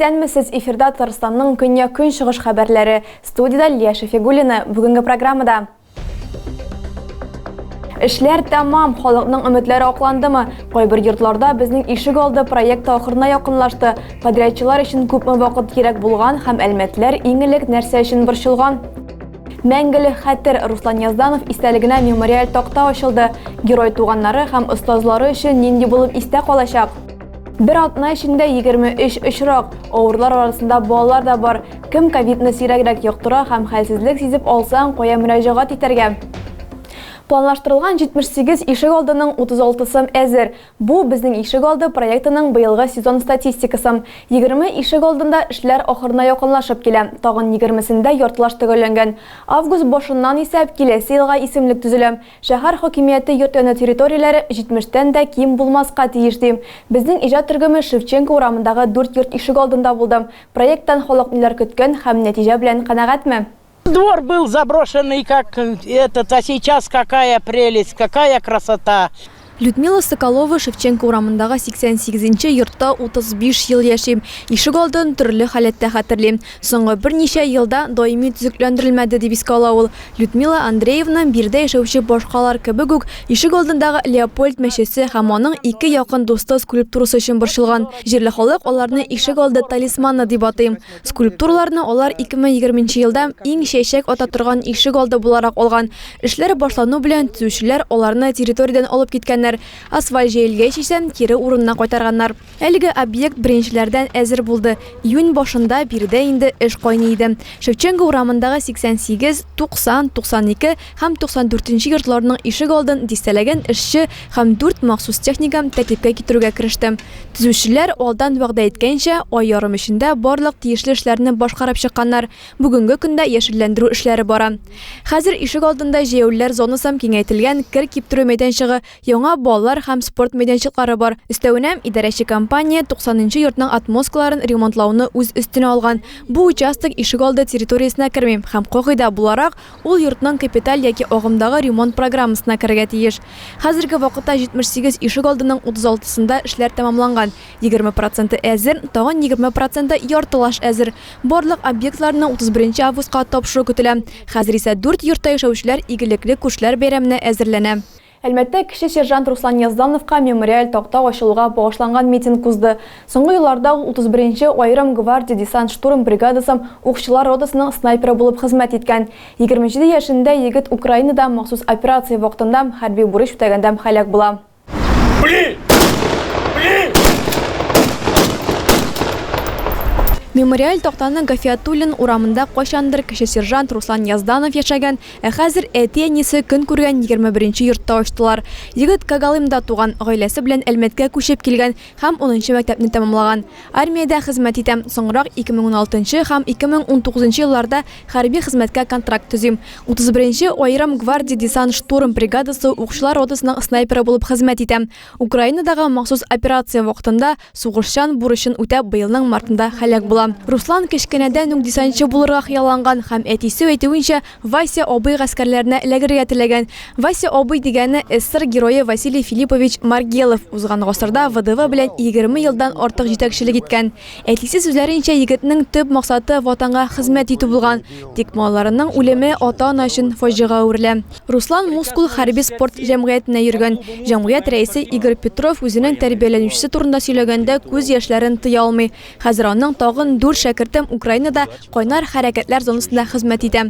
Исәнмесез, эфирда Татарстанның көньяк-көнчыгыш хәбәрләре. Студиядә Лилия Шәфигуллина. Бүгенге программада Эшләр тәмам, халыкның өметләре акландымы? Кайбер йортларда безнең ишек алды проекты ахырына якынлашты. Подрядчылар өчен күпме вакыт кирәк булган һәм әлмәтләр иң элек нәрсә өчен борчылган? Мәңгелек хәтер Руслан Язданов истәлегенә мемориаль такта ачылды. Герой туганнары һәм остазлары өчен нинди булып истә калачак? Бер атна эчендә 23 очрак. Авырлар арасында балалар да бар. Кем ковидны сирәгрәк йоктыра һәм хәлсезлек сизеп алсаң, кая мөрәҗәгать итәргә? Планлаштырылган 78 ишек алдының 36-сы әзер. Бу, Безнең ишек алды проектының быелгы сезон статистикасы. 20 ишек алдында эшләр ахырына якынлашып килә, тагын егермесендә яртылаш төгәлләнгән. Август башыннан исә киләсе елга исемлек төзелә. Шәһәр хакимияте йорт яны территорияләре 70 тән дә ким булмаска тиеш, ди. Безнең иҗат төркеме Шевченко урамындагы дүрт йорт ишегалдында булды. Проекттан халык ниләр көткән һәм нәтиҗә белән канәгатьме? Двор был заброшенный, как этот, а сейчас какая прелесть, какая красота. Людмила Соколова Шевченко урамындагы 88 нче йортта 35 ел яши. Ишегалдын төрле халәттә хәтерли. Соңгы берничә елда даими төзекләндерелмәде, дип искә ала ул. Людмила Андреевна, биредә яшәүче башкалар кебек үк, ишегалдындагы Леопольд мәчесе һәм аның ике якын дусты скульптурасы өчен борчылган. Җирле халык аларны ишегалды талисманы дип атый. Скульптураларны алар 2020 нче елда иң чәчәк ата торган ишегалды буларак алган. Эшләр башлану белән төзүчеләр аларны территориядән алып киткәннәр. Асфальт җәелгәч исә кире урынына кайтарганнар. Әлеге объект беренчеләрдән әзер булды. Июнь башында биредә инде эш кайный иде. Шевченко урамындагы 88, 90, 92 һәм 94 нче йортларның ишек алдын дистәләгән эшче һәм дүрт махсус техника тәртипкә китерүгә кереште. Төзүчеләр, алдан вәгъдә иткәнчә, ай ярым эчендә барлык тиешле эшләрне башкарып чыкканнар. Бүгенге көндә яшелләндерү эшләре бара. Хәзер ишек алдында җәяүлеләр зонасы, киңәйтелгән кер киптерү мәйданчыгы, яңа балалар һәм спорт мәйданчыклары бар. Өстәвенә, идарәче компания 90 нчы йортның отмосткаларын ремонтлауны үз өстенә алган. Бу участок ишегалды территориясенә керми һәм, кагыйдә буларак, Ул йортның капиталь яки агымдагы ремонт программасына керергә тиеш. Хәзерге вакытта 78 ишек алдының 36 сында эшләр тәмамланган, 20 проценты әзер, тагын 20 проценты яртылаш әзер. Барлык объектларны 31 нче августка тапшыру көтелә. Хәзер исә дүрт йортта яшәүчеләр Игелекле күршеләр бәйрәменә әзерләнә. Әлмәттә кече сержант Руслан Яздановка мемориаль такта ачылуга багышланган митинг узды. Соңгы елларда ул 31 нче аерым гвардия десант-штурм бригадасы укчылар ротасының снайперы булып хезмәт иткән. 27 яшендә егет Украинада махсус операция вакытында хәрби бурыч үтәгәндә һәлак була. Блин! Блин! Мемориаль тактаны Гафиатуллин урамында кайчандыр кече сержант Руслан Язданов яшәгән Ә хәзер әти-әнисе көн күргән 21 нче йортта ачтылар. Егет Когалымда туган, гаиләсе белән Әлмәткә күчеп килгән һәм унынчы мәктәпне тәмамлаган. Армиядә хезмәт итә, соңрак 2016 нчы һәм 2019 нчы елларда хәрби хезмәткә контракт төзи. 31 нче аерым гвардия десант-штурм бригадасы укчылар ротасының снайперы булып хезмәт итә. Украинадагы махсус операция вакытында Сугышчан бурычын үтәп, быелның мартында һәлак була. Руслан кечкенәдән үк десантчы булырга хыялланган һәм, әтисе әйтүенчә, Вася абый гаскәрләренә эләгергә теләгән. Вася абый дигәне СССР Герое Василий Филиппович Маргелов, узган гасырда ВДВ белән 20 елдан артык җитәкчелек иткән. Әтисе сүзләренчә, егетнең төп максаты Ватанга хезмәт итү булган. Тик малайларының үлеме ата-ана өчен фаҗигага әверелә. Руслан Мускул хәрби-спорт җәмгыятенә йөргән. Җәмгыять рәисе Игорь Петров үзенең тәрбияләнүчесе турында сөйләгәндә күз яшьләрен тыя алмый. Хәзер аның тагын дүрт шәкерте Украинада кайнар хәрәкәтләр зонасында хезмәт итә.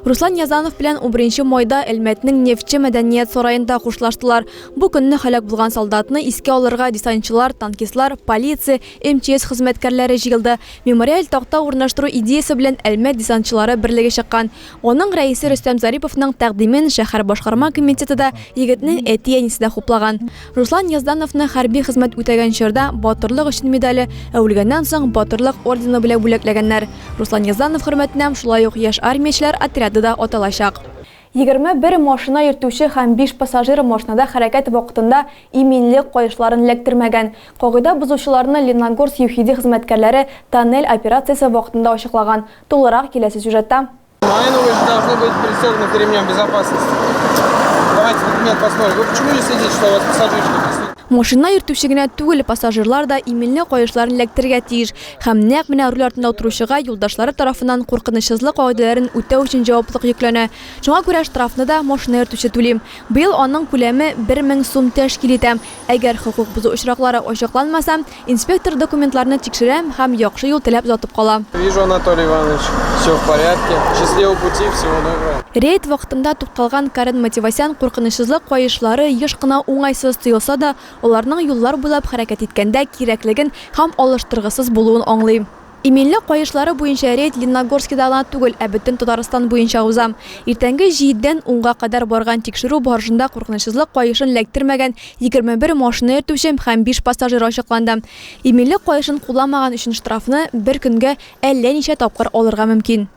Руслан Язанов белән унберенче майда Әлмәтнең Нефтьче мәдәният сараенда хушлаштылар. Бу көнне һәлак булган солдатны искә алырга десантчылар, танкистлар, полиция, МЧС хезмәткәрләре җыелды. Мемориаль такта урнаштыру идеясе белән Әлмәт десантчылары берлеге чыккан. Аның рәисе Рөстәм Зариповның тәкъдимен шәһәр башкарма комитеты да, егетнең әти-әнисе дә хуплаган. Руслан Яздановны хәрби хезмәт үтәгән чорда Батырлык өчен медале, ә үлгәннән соң Батырлык ордены белән бүләкләгәннәр. Руслан Язданов хөрмәтенә шулай ук Яшь армиячеләр отряды да аталачак. 21 машина йөртүче һәм биш пассажир машинада хәрәкәт вакытында иминлек каешларын эләктермәгән. Кагыйдә бозучыларны Лениногорск ЮХИДИ хезмәткәрләре Тоннель операциясе вакытында ачыклаган. Тулырак киләсе сюжетта. Наверное, вы же должны быть пристегнуты ремнем безопасности. Давайте документ посмотрим. Вы почему не следите, что у вас пассажирчик пристегнут? Машина йөртүче генә түгел, пассажирлар да иминлек каешларын эләктерергә тиеш. Һәм нәкъ менә руль артында утыручыга юлдашлары тарафыннан куркынычсызлык кагыйдәләрен үтәү өчен җаваплылык йөкләнә. Шуңа күрә штрафны да машина йөртүче түли. Быел аның күләме 1000 сум тәшкил итә. Әгәр хокук бозу очраклары ачыкланмаса, инспектор документларны тикшерә һәм яхшы юл теләп озатып кала. Вижу, Анатолий Иванович, все в порядке. Счастливого пути, всего доброго. Рейд вакытында тукталган Карен Матевосян куркынычсызлык каешлары еш кына уңайсыз тоелса да, аларның юллар буйлап хәрәкәт иткәндә кирәклеген һәм алыштыргысыз булуын аңлый. Иминлек каешлары буенча рейд Лениногорскида гына түгел, ә бөтен Татарстан буенча уза. Иртәнге җидедән унга кадәр барган тикшерү барышында куркынычсызлык каешын эләктермәгән 21 машина йөртүче һәм биш пассажир ачыкланды. Иминлек каешын кулланмаган өчен штрафны бер көнгә әллә ничә тапкыр алырга мөмкин.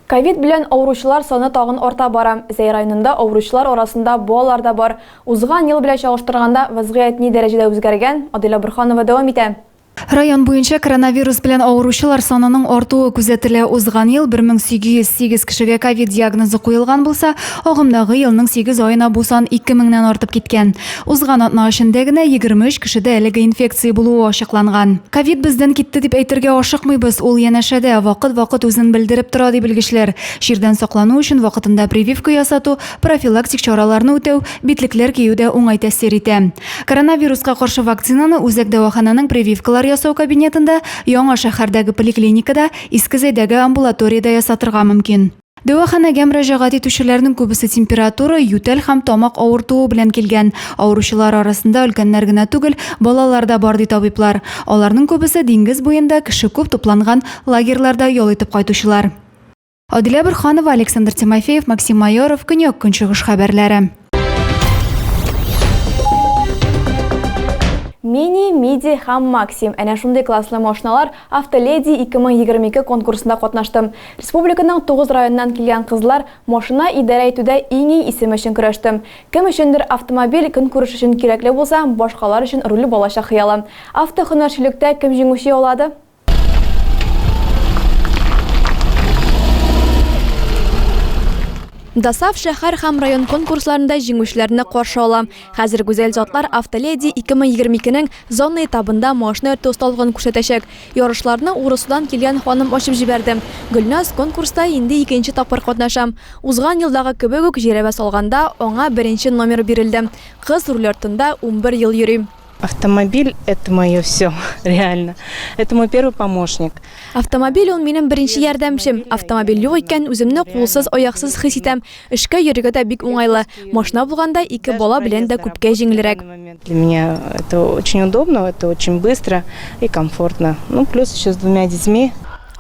Ковид белән авыручылар саны тагын арта бара. Зәй районында авыручылар арасында балалар да бар. Узган ел белән чагыштырганда вазгыять ни дәрәҗәдә үзгәргән, Адилә Борһанова дәвам итә. Район буенча коронавирус белән авыручылар санының артуы күзәтелә. Узган ел 1808 кешегә ковид диагнозы куелган булса, агымдагы елның 8 аена бу сан 2000 нән артып киткән. Узган атна эчендә генә 23 кешедә әлеге инфекция булуы ачыкланган. Ковид бездән китте дип әйтергә ашыкмыйбыз, ул янәшәдә, вакыт-вакыт үзен белдереп тора, ди белгечләр. Чирдән саклану өчен вакытында прививка ясату, профилактик чараларны үтәү, битлекләр кию дә уңай тәэсир итә. Коронавируска каршы вакцинаны үзәк дәвахананың прививкалар ясау кабинетында, Яңа шәһәрдәге поликлиникада, Иске Зәйдәге амбулаториядә ясатырга мөмкин. Дәваханәгә мөрәҗәгать итүчеләрнең күбесе температура, ютәл һәм тамак авыртуы белән килгән. Авыручылар арасында өлкәннәр генә түгел, балалар да бар, ди табиблар. Аларның күбесе диңгез буенда кеше күп тупланган лагерьларда ял итеп кайтучылар. Адилә Борһанова, Александр Тимофеев, Максим Майоров, Көньяк-Көнчыгыш хәбәрләре. Мини, Миди һәм Макси. Әнә шундый класслы машиналар Автоледи 2022 конкурсында катнашты. Республиканың 9 районыннан килгән кызлар машина идарә итүдә иң-иң исем өчен көрәште. Кем өчендер автомобиль көнкүреш өчен кирәкле булса, башкалар өчен руль балачак хыялы. Автоһөнәрчелектә кем җиңүче яулады? ДОСААФ шәһәр һәм район конкурсларында җиңүчеләрне каршы ала. Хәзер гүзәл затлар Автоледи 2022 нең зона этабында машина йөртү осталыгын күрсәтәчәк. Ярышларны Урыссудан килгән ханым ачып җибәрде. Гөлназ конкурста инде икенче тапкыр катнаша. Узган елдагы кебек үк жирәбә салганда аңа беренче номер бирелде. Кыз руль артында 11 ел йөри. Автомобиль – это мое все, реально. Это мой первый помощник. Автомобиль ул минем беренче ярдәмчем. Автомобиль юк икән, үземне кулсыз, аяксыз хис итәм. Эшкә йөрергә дә бик уңайлы. Машина булганда ике бала белән дә күпкә җиңелрәк. Для меня это очень удобно, это очень быстро и комфортно. Ну, плюс еще с двумя детьми.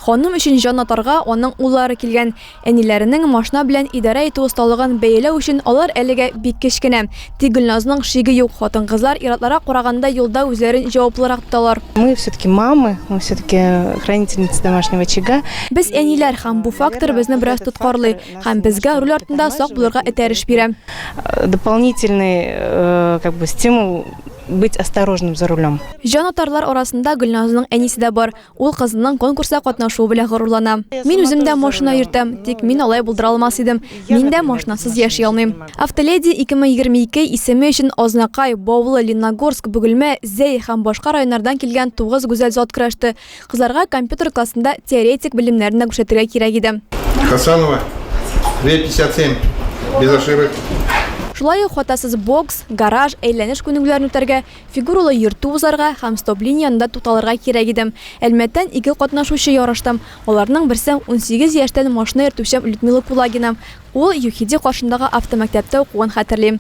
Ханым өчен җан атарга аның уллары килгән. Әниләренең машина белән идарә итү осталыгын бәяләү өчен алар әлегә бик кечкенә. Тик Гөлназның шиге юк, хатын-кызлар ир-атларга караганда юлда үзләрен җаваплырак тоталар. Мы все-таки мамы, мы все-таки хранительницы домашнего очага. Без әниләр һәм бу фактор безне бераз тоткарлый һәм безгә руль артында сак булырга этәреш бирә. Дополнительный как бы стимул быть осторожным за рулем. Җанатарлар арасында Гөлназның әнисе дә бар. Ул кызының конкурста катнашуы белән горурлана. Мин үзем дә машина йөртәм, тик мин алай булдыра алмас идем. Мин дә машинасыз яши алмыйм. Автоледи 2022 исеме өчен Азнакай, Баулы, Лениногорск, Бөгелмә, Зәй һәм башка районнардан килгән 9 гүзәл зат көрәште. Кызларга компьютер классында теоретик белемнәрен дә күрсәтергә кирәк иде. Хасанова, 2,57, без ошибок. Шулай ук хатасыз бокс, гараж, әйләнеш күнегүләрен үтәргә, Фигуралы йөртү узарга һәм стоп-линия янында тукталырга кирәк иде. Әлмәттән ике катнашучы ярышты. Аларның берсе, 18 яшьтән машина йөртүче Людмила Кулагина. Ул ЮХИДИ каршындагы автомәктәптә укуын хәтерли.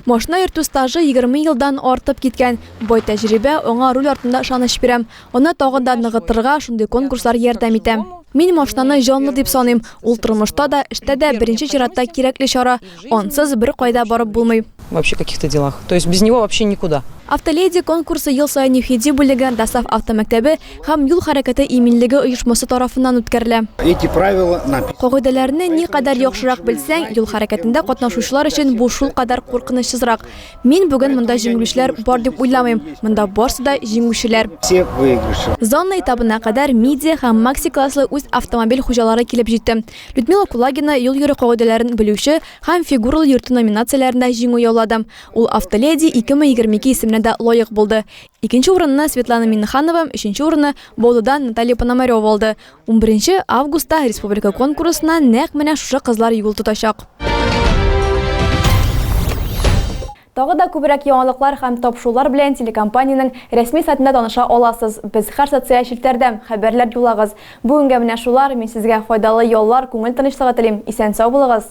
Машина йөртү стажы 20 елдан артып киткән. Бай тәҗрибә аңа руль артында ышаныч бирә. Аны тагын да ныгытырга шундый конкурслар ярдәм итә. Мин машинаны җанлы дип саныйм. Ул тормышта да, эштә дә беренче чиратта кирәкле чара. Ансыз беркайда барып булмый. Вообще каких-то делах. То есть без него вообще никуда. Автоледи конкурсы ел саен ЮХИДИ бүлеге, ДОСААФ автомәктәбе һәм юл хәрәкәте иминлеге оешмасы тарафыннан үткәрелә. Эти правила написаны. Кагыйдәләрне никадәр яхшырак белсәң, юл хәрәкәтендә катнашучылар өчен бу шулкадәр куркынычсызрак. Мин бүген монда җиңелүчеләр бар дип уйламыйм. Монда барсы да җиңүчеләр. Все в выигрыше. Зона этабына кадәр миди һәм макси класслы үз 100 автомобиль хуҗалары килеп җитте. Людмила Кулагина юл йөрү кагыйдәләрен белүче һәм фигуралы йөртү номинацияләрендә җиңү яулады. Ул Автоледи 2022 исеменә дә лаек булды. Икенче урынны Светлана Миннеханова, өченче урынны Баулыдан Наталья Пономарева алды. 11 августта республика конкурсына нәкъ менә шушы кызлар юл тотачак. Тагы да күбрәк яңалыклар һәм тапшырулар белән телекомпаниянең рәсми сайтында таныша аласыз. Без һәр социаль челтәрдә, хәбәрләр юллагыз. Бүгенгә менә шулар, мин сезгә файдалы яллар, күңел тынычлыгы телим. Исән-сау булыгыз!